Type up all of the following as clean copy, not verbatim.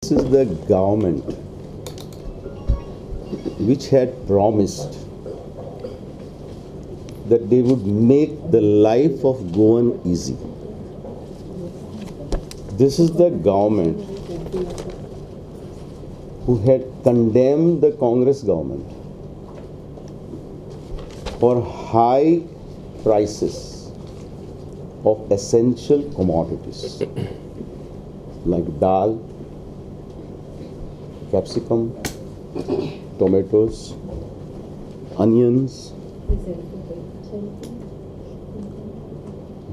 This is the government which had promised that they would make the life of Goan easy. This is the government who had condemned the Congress government for high prices of essential commodities like dal, capsicum, tomatoes, onions.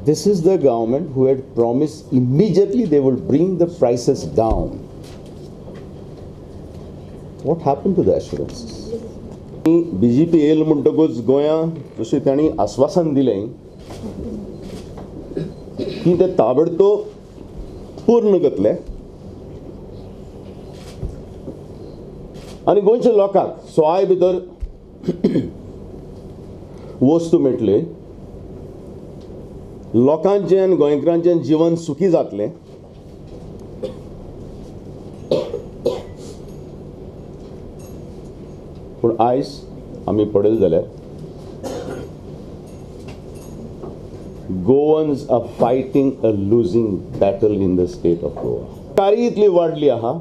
This is the government who had promised immediately they will bring the prices down. What happened to the assurances? BJP येयल म्हणटकूच गोंया जशें तांणी आश्वासन दिलें की ते ताबडतोब पूर्ण करतले आनी गोंयच्या लोकांक सोय भितर वस्तू मेळटली, लोकांचें आनी गोंयकारांचें जिवन सुखी जातलें. पूण आयज आमी पळयलें जाल्यार Goans are fighting a losing battle in the state of Goa. कारी इतली वाडली आहा,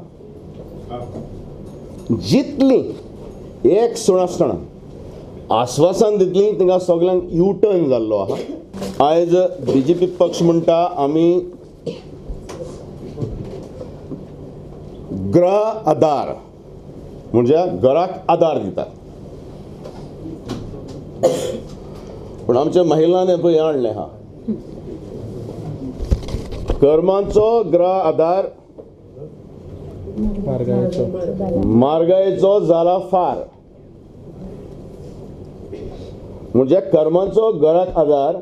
जितली एक सोड आसतना आश्वासन दितली तांकां सगळ्यांक यू टर्न जाल्लो आहा. आयज बीजेपी पक्ष म्हणटा आमी गृह आधार म्हणजे घराक आधार दितात, पूण आमच्या महिलांनी पळय हाडलें आहा कर्मांचो गृह आधार म्हारगायेचो जाला फार. म्हणजे कर्मांचो घराक आधार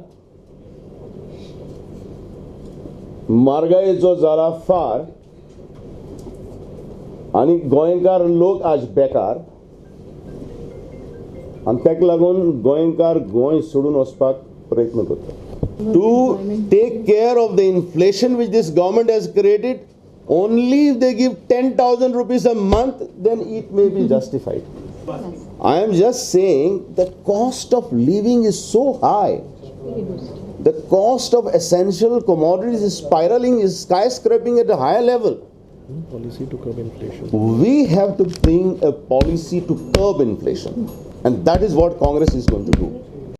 म्हारगायेचो जाला फार आनी गोंयकार लोक आज बेकार आनी ताका लागून गोंयकार गोंय सोडून वचपाक प्रयत्न करता. To take care of the inflation which this government has created, only if they give 10,000 rupees a month, then it may be justified. I am just saying the cost of living is so high. The cost of essential commodities is spiraling, is skyscraping at a higher level. Policy to curb inflation. We have to bring a policy to curb inflation, and that is what Congress is going to do.